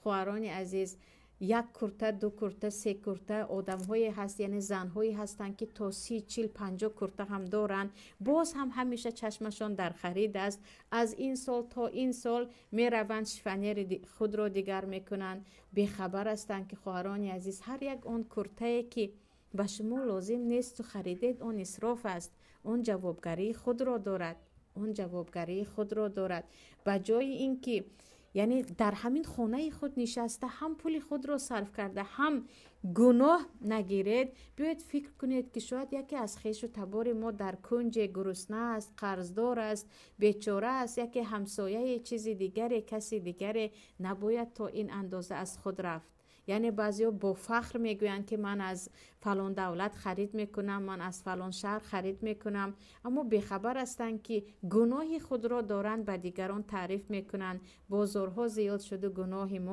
Хоҳарони азиз, як курта, ду курта, се курта одамҳое ҳаст, яъне занҳое ҳастанд, ки то 30, 40, 50 курта ҳам доранд. Боз ҳам ҳамеша чашмашон дар харид аст. Аз ин сол то ин сол мераванд, шифонери худро дигар мекунанд. Бехабар ҳастанд, ки, хоҳарони азиз, ҳар як он куртае, ки ба шумо лозим несту харидед, он исроф аст, он ҷавобгарии худро дорад, он ҷавобгарии худро дорад. Ба ҷои ин ки, яъне, дар ҳамин хонаи худ нишаста, ҳам пули худро сарф карда, ҳам гуноҳ нагиред, биёед фикр кунед, ки шояд яке аз хешу табори мо дар кунҷе гурусна аст, қарздор аст, бечора аст, яке ҳамсояе, чизи дигаре, каси дигаре. Набояд то ин андоза аз худ рафт. Яъне баъзеҳо бо фахр мегӯянд, ки ман аз фалон давлат харид мекунам, ман аз фалон шаҳр харид мекунам, аммо бехабар ҳастанд, ки гуноҳи худро доранд ба дигарон таъриф мекунанд. Бозорҳо зиёд шуду гуноҳи мо